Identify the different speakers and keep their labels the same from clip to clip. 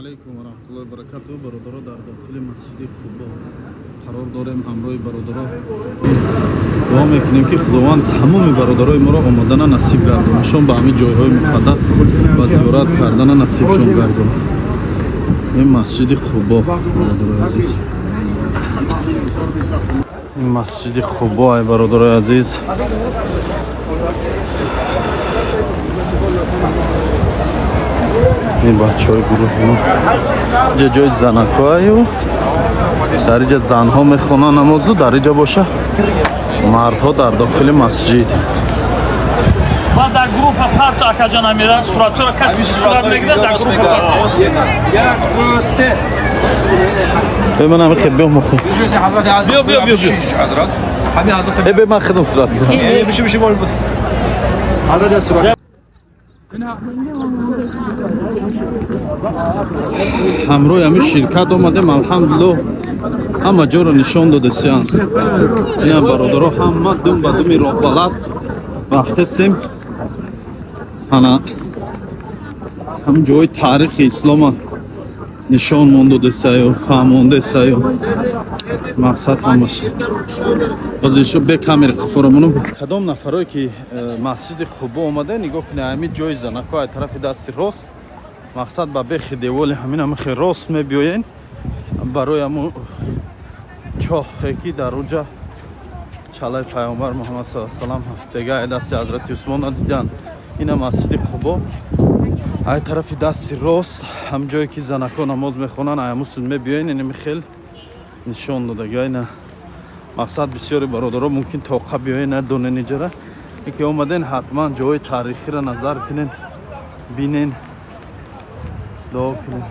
Speaker 1: Алайкум ва раҳматуллоҳи ва баракатуҳ. Бародаро, дар дохили масҷиди Қубо қарор дорем. Ҳамроҳи бародаро дуо мекунем, ки Худованд тамоми бародарои моро омадана насиб гардонашон ба ҳамин ҷойҳои муқаддас ва зиёрат кардана насибшон гардона. Ин масҷиди Қубо, бародарои азиз, ин масҷиди Қубо, ай бародарои азиз. Ин бачаҳои гурӯҳи мо, инҷа ҷои занакҳоаю, дар инҷа занҳо мехонанд намозу, дар инҷа боша мардҳо дар дохили масҷид.
Speaker 2: Ман дар группа парто, акаҷон Амира, суратҳоро каси сурат мегирад, дар группа парто.
Speaker 3: Як, ду, се.
Speaker 1: Бе, ман ҳами хел биё мохи.
Speaker 2: Биё, биё, биё, биё.
Speaker 3: Ҳазрат, ҳамин ҳазрат.
Speaker 1: Э, бе, ман худам сурат гирам.
Speaker 3: Биши, биши, бол. Ҳазрат, сурат.
Speaker 1: Ҳамроҳи ҳамин ширкат омадем, алҳамдулилло, ҳама ҷоро нишон додасиян. Ина, бародаро, ҳама дум ба думи роҳбалад рафтесем. Ана ҳамин ҷои таърихи ислома нишон мондодесаю, фаҳмондесаю. Мақсад ҳамаш ҳозир бе камера қафорамонам. Кадом нафарое ки масҷиди Қубо омада, нигоҳ кунед, ҳамин ҷои занако ай тарафи дасти рост, мақсад ба бехи деволи ҳамин ҳама рост мебиёен, барои ҳамун чоҳе ки дар уҷа чалаи пайғамбар Муҳаммад са салам ҳафтега ай дасти ҳазрати Усмона диданд. Ина масҷиди Қубо, ай тарафи дасти рост, ҳам ҷое ки занако намоз мехонанд, ай ҳамун мебиёен. Инами хел нишон додага. Ина мақсад бисёри бародаро мумкин тоқа биёен, надонен иҷара. Ки омаден, ҳатман ҷои таърихиро назар кунен, бинен, дуо кунен.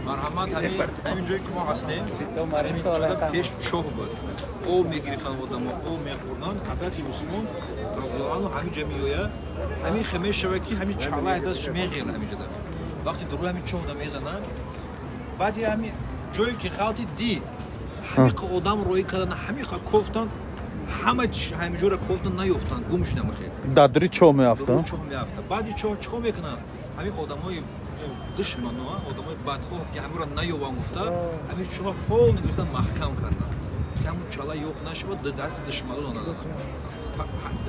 Speaker 3: Марҳамат, ҳамин ҷое ки мо ҳастем, ҳамин ҷода пеш чоҳ буд, об мегирифтанд одамо, об мехӯрданд. Ҳазрати Усмон разиаллоҳу анҳу ҳамин ҷо меояд, ҳамин хе мешавад, ки ҳамин чалаи дастш меғела. Ҳамин ҷода вақти дуруи ҳамин чоҳда мезанад, баъди ҳамин ҷое ки ғалти дид, ҳамиқа одам роӣ кардан, ҳамиқа кофтанд, ҳама ҳамин ҷоро кофтанд, наёфтанд, гум шуда мехел.
Speaker 1: Дадри чоҳ меафта.
Speaker 3: Чоҳ меафта. Баъди чоҳ чӣ кор мекунанд ҳамин одамои душмано, одамои бадхоҳ, ки ҳаминро наёбанд гуфта, ҳамин чоҳ полный гирифтан, маҳкам карданд, ки ҳамун чала ёфт нашавад, дасти душманон назанад.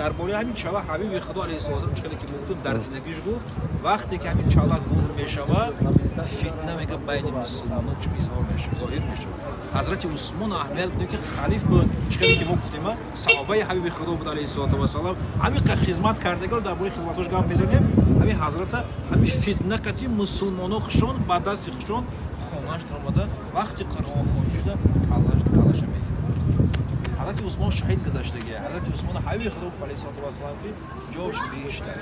Speaker 3: Дар бораи ҳамин чала ҳабиби Худо алайҳиссалом, чӣ хеле ки мо гуфтем, дар зиндагиш гуфт: вақте ки ҳамин чала гум мешавад, фитна, мега, байни мусулмонон чӣ изҳор мешавад, зоҳир мешавад. Ҳазрати Усмон аҳамият будем, ки халиф буд, чӣ хеле ки мо гуфтем, саҳобаи ҳабиби Худо буд алайҳиссалоту вассалам, ҳамин хизмат кардагиро дар бораи хизматҳош гап мезанем. Ҳамин ҳазрата ҳамин фитна қати мусулмоно хушон ба дасти хушон хонаш даромада, вақти қуръонхонӣ шуда, каллаш каллаша мегирад. Ҳазрати Усмон шаҳид гузаштагия. Ҳазрати Усмон ҳабиби Худо гуфт алайҳиссалоту вассалам, ки ҷош биҳишта.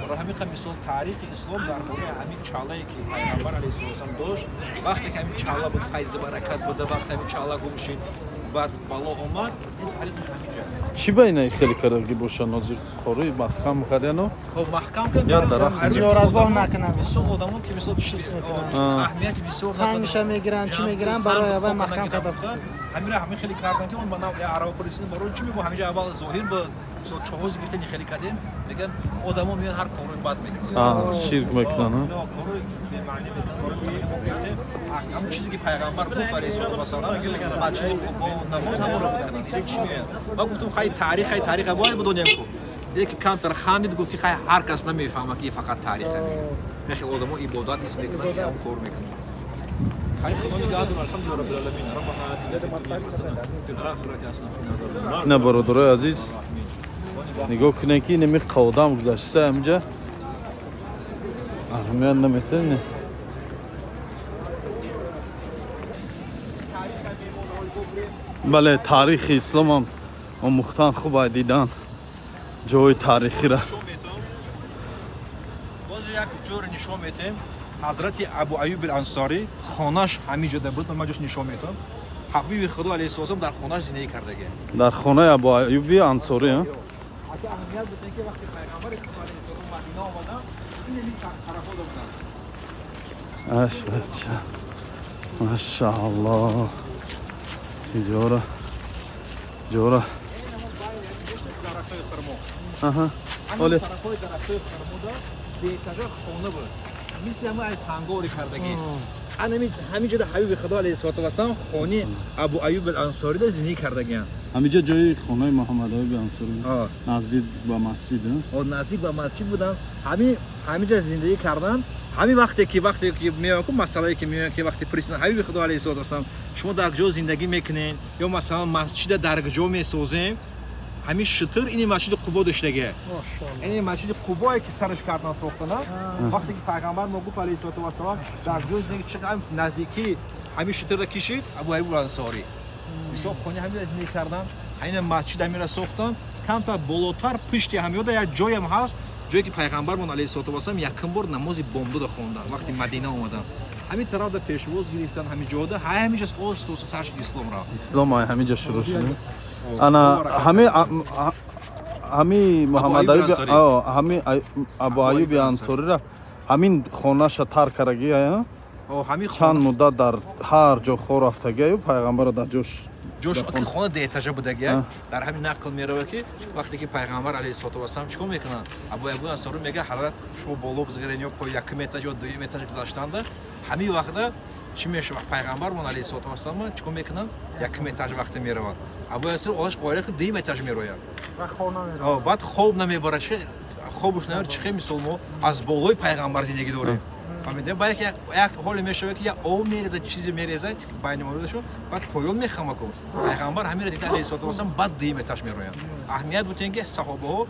Speaker 3: Барои ҳамин қа мисол таърихи ислом дар бораи ҳамин чалае ки пайғамбар алайҳиссалом дошт, вақте ки ҳамин чала буд, файзи баракат буда, вақте ҳамин чала гум шид, баъд бало омад. Ин таърихи ҳамин ҷа.
Speaker 1: Чӣ ба ина хеле кардаги боша, нозир қорӯи маҳкам кардяно?
Speaker 3: Хоб, маҳкам кард.
Speaker 1: Я дарахт.
Speaker 4: Зиёратгоҳ накунанд.
Speaker 3: Бисёр одамо ки мисол аҳамияти бисёр
Speaker 4: Сангша мегиранд, чӣ мегиранд, барои аввал маҳкам карда.
Speaker 3: Ҳамира ҳамин хеле карданд, ки он ба навъи араба пурсидем, барои чӣ мегӯ ҳаминҷа аввал зоҳир ба мисол чоҳоз гирифтани хеле кардем, мегӯянд одамо меоянд, ҳар корҳои бад мекунанд.
Speaker 1: Ширк мекунанд.
Speaker 3: Корҳои бемаънӣ мекунанд. Барои мо гирифтем ҳамон чизе ки пайғамбар гуфт алайҳиссалоту вассалам, масҷиди Қубо намоз ҳамонро бикунанд. Инҷа чӣ меояд? Ман гуфтам: хай, таърих, хай, тариха бояд бидонем ку. Яке камтар хандид, гуфт, ки хай, ҳар кас намефаҳмад, ки фақат тариха мегӯяд. Хеле одамо ибодат ҳис мекунанд, ки ҳамон кор мекунанд. Хай, Худо нигаҳдор. Алҳамдулиллаҳи роббил оламин. Роббана атина фид дунё ҳасана, фил охирати ҳасана, ва қина азобан нар.
Speaker 1: Ина, бародарои азиз, нигоҳ кунед, ки инами қодам гузашта ҳаминҷа, аҳамият наметавонед. Бале, таърихи исломам омӯхтан хуб ай, дидан ҷои таърихира.
Speaker 3: Боз як ҷоро нишон метем. Ҳазрати Абу Аюб Ансорӣ хонаш ҳамин ҷода буд, ман ҷош нишон метам. Ҳабиби Худо алайҳиссалом дар хонаш зиндагӣ кардагӣ.
Speaker 1: Дар хонаи Абу Аюби Ансорӣ.
Speaker 3: Ака, аҳамият будем, ки вақти пайғамбари Худо алайҳиссалом Мадина омаданд, ин ҳамин тарафҳо буданд.
Speaker 1: Аш бача, машааллоҳ, иҷора ҷора.
Speaker 3: Дарахтои хурмо.
Speaker 1: Аҳа.
Speaker 3: Ҳамин тарафҳои дарахтои хурмода беэтажа хона буд. Мисли ҳамин аз сангори кардагӣ. Ҳамин ҷода Ҳабиби Худо алайҳиссалоту вассалам хони Абу Аюб ал-Ансорида зиндагӣ кардагианд.
Speaker 1: Ҳаминҷа ҷои хонаи Муҳаммад Аюби Ансорӣ наздик ба масҷид.
Speaker 3: Наздик ба масҷид буданд. Ҳамин ҷа зиндагӣ карданд. Ҳамин вақте ки меоянд ку масъалае ки меоянд ки вақте пурсиданд Ҳабиби Худо алайҳиссалоту вассалам шумо дар куҷо зиндагӣ мекунед ё масалан масҷида дар куҷо месозем, ҳамин шутур ини масҷиди Қубо доштагия. Ини масҷиди Қубое ки сараш кардан сохтана. Вақте ки пайғамбар мо гуфт алайҳиссалоту вассалам дар куҷо зиндагӣ чӣ наздикӣ ҳамин шутурро кишид Абу Аюб Ансорӣ. Мисол хони ҳамин зиндагӣ кардан, ҳамин масҷид ҳаминро сохтан, камтар болотар пушти ҳамиёда як ҷоям ҳаст, ҷое ки пайғамбармон алайҳиссалоту вассалам якум бор намози бомдода хондан вақти Мадина омадан. Ҳамин тараф да пешвоз гирифтан, ҳамин ҷода ҳамин ҷо оҳиста оҳиста сар шуд ислом рафт.
Speaker 1: Ислом ҳамин ҷо шурӯъ шуд. Ана ҳами Муҳаммад Аюб, ҳами Абу Аюби Ансориро ҳамин хонаша тарк кардаги, чанд муддат дар ҳар ҷо хор рафтагиаю пайғамбарро дар ҷош
Speaker 3: ҷош хона деэтажа будаги. Дар ҳамин нақл меравад ки вақте ки пайғамбар алайҳиссалоту вассалам чӣ кор мекунанд, Абу Аюб Ансорӣ мегӯяд ҳазрат шумо боло бизгарен ё якум этаж ё дуюм этаж гузаштанда ҳамин вақта чӣ мешавад пайғамбармон алайҳиссалоту вассалам чӣ кор мекунанд, якум этаж вақте мераванд, Абу Ансорӣ олаш оила ки дуюм этаж мерояд, баъд хоб намебарад, хобуш намебарад. Чӣ хел мисол мо аз болои пайғамбар зиндагӣ дорем. Фаҳмида? Баъд як ҳоле мешавад ки як об мерезад, чизе мерезад байни мавлудашон, баъд поён мехама ку. Пайғамбар ҳаминро дида алайҳиссалоту вассалам баъд дуюм этаж мероянд. Аҳамият бутен ки саҳобаҳо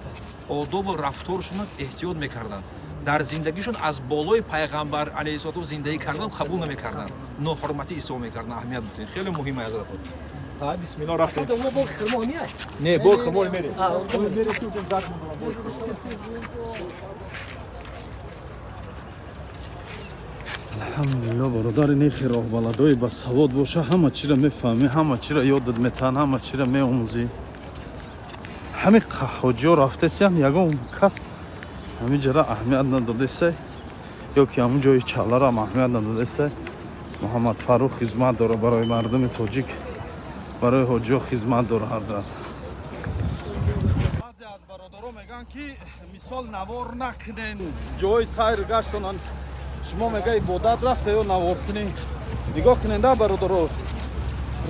Speaker 3: одобу рафторшонро эҳтиёт мекарданд. Дар зиндагишон аз болои пайғамбар алайҳиссалоту зиндагӣ кардан қабул намекарданд. Ноҳурматӣ ҳисоб мекарданд. Аҳамият бутен. Хеле муҳим аст ҳазрат. Ха, бисмиллоҳ рафтем. Не, бо хурмо мерем.
Speaker 1: Алҳамдулилло бародар, ин хи роҳбаладои ба савод боша, ҳама чиро мефаҳмӣ, ҳама чиро ёдат метаҳанд, ҳама чиро меомӯзӣ. Ҳамин ҳоҷиҳо рафтесиян, ягон кас ҳамин ҷара аҳамият надодесай ё ки ҳамун ҷои чаларам аҳамият надодесай. Муҳаммад Фаррух хизмат дора барои мардуми тоҷик, барои ҳоҷиҳо хизмат дора ҳазрат. Баъзе аз бародаро мегӯянд ки мисол навор накунен, ҷои сайр гаштонанд. Шумо мега ибодат рафта ё навор кунӣ. Нигоҳ куненда бародаро,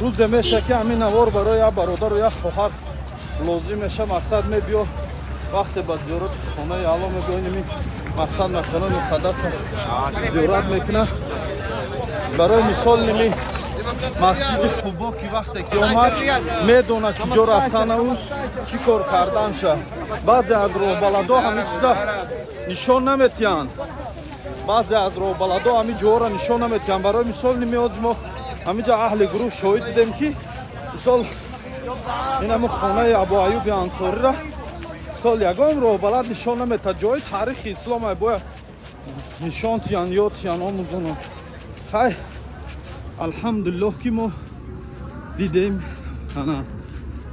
Speaker 1: рӯзе меша ки ҳамин навор барои як бародару як хоҳар лозим меша. Мақсад мебиё вақте ба зиёрати хонаи Алло мебиё, инами мақсад маконои муқаддаса зиёрат мекуна. Барои мисол ними масҷиди Қубо ки вақте ки омад медонад ки ҷо рафтанаву чӣ кор карданша. Баъзе аз роҳбаладо ҳамин чиза нишон наметиҳанд. Баъзе аз роҳбаладо ҳамин ҷоҳоро нишон наметиҳанд. Барои мисол нимиёзи мо ҳамин ҷо аҳли гурӯҳ шоҳид дидем ки мисол ин ҳамун хонаи Абу Аюби Ансориро мисол ягон роҳбалад нишон наметиҳад. Ҷои таърихи ислом ай бояд нишон тиҳанд, ёд тиҳанд, омӯзонанд. Хай, алҳамдулиллоҳ ки мо дидем. Ана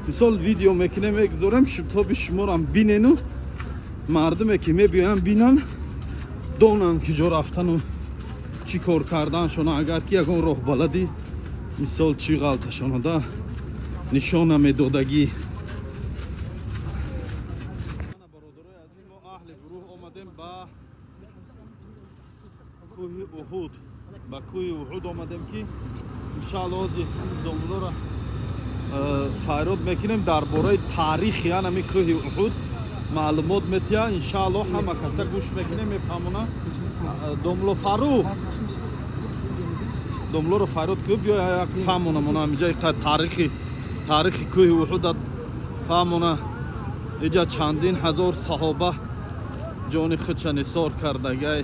Speaker 1: мисол видео мекунем, мегузорем, шутоби шуморам бинену мардуме ки мебиёянд бинанд, донанд ки ҷо рафтану чӣ кор карданшона. Агар ки ягон роҳбаладӣ мисол чӣ ғалташонада нишон намедодагӣ. Бародарои азиз, мо аҳли гурӯҳ омадем ба кӯҳи Уҳуд. Ба кӯҳи Уҳуд омадем ки иншаалло ҳозир домлоро файрод мекунем дар бораи таърихи ҳамин кӯҳи Уҳуд маълумот метиҳад. Иншаалло ҳама каса гӯш мекунем, мефаҳмонад. Домло Фаррух, домлоро файрод кӯ, биё як фаҳмонам она ҳаминҷа таърихи кӯҳи Уҳуда фаҳмона. Иҷа чандин ҳазор саҳоба ҷони худша нисор кардагай.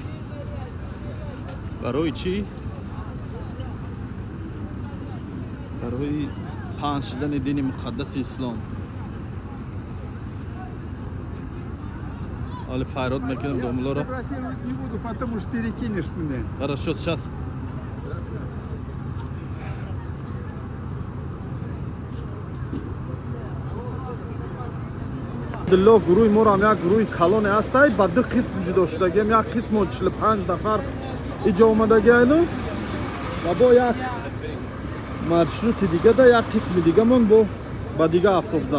Speaker 1: Барои чӣ? Барои паҳн шудани дини муқаддаси ислом. Али файрод мекунем домлоро.
Speaker 5: Фотографировать не буду, потому что перекинешь мне.
Speaker 1: Хорошо, сейчас. Алҳамдулиллоҳ гурӯҳи моро ҳам як гурӯҳи калоне ҳастай, ба ду қисм ҷудо шудагием. Як қисмо 45 нафар иҷо омадагиайну ва бо як маршрути дига да як қисми дигамон бо ба дига автобус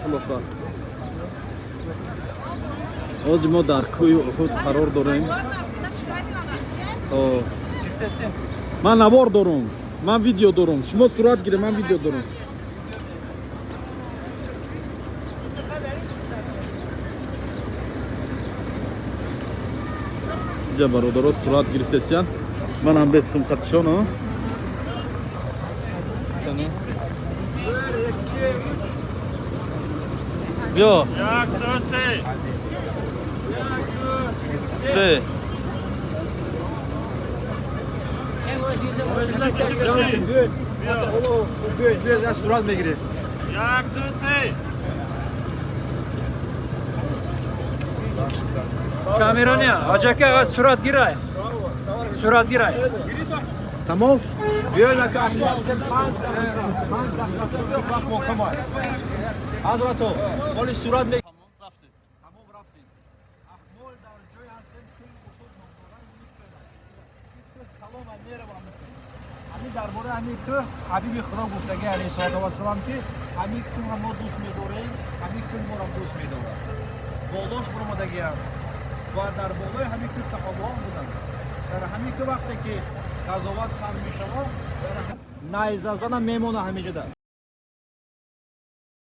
Speaker 1: хулоса. Ҳозир мо дар кӯҳи Уҳуд қарор дорем. О. Ман навор дорум, ман видео дорум. Шумо сурат гире, ман видео дорум. Инҷа бародаро сурат гирифтесиян. Манам бе сумқатишон. Биё.
Speaker 2: Як, ду, се.
Speaker 1: Се.
Speaker 3: Сурат мегирем.
Speaker 2: Як, ду, се.
Speaker 6: Камероня, аҷака сурат гирай. Сурат гирай.
Speaker 3: Тамом. Ҳазрато, ҳоли сурат ме тамом рафтем. Аҳмол дар ҷое ҳастем, кӯҳи Уҳуд ном дорад, кӯҳ калона меравам. Ҳамин дар бораи ҳамин кӯҳ ҳабиби Худо гуфтаги алайҳиссалоту вассалам, ки ҳамин кӯҳро мо дӯст медорем, ҳамин кӯҳ моро дӯст медорад. Болош баромадагиам ва дар болои ҳамин кӯҳ саҳобаҳо буданд. Дар ҳамин кӯҳ вақте ки қазоват сар мешавад, найзазана мемона ҳамин ҷода.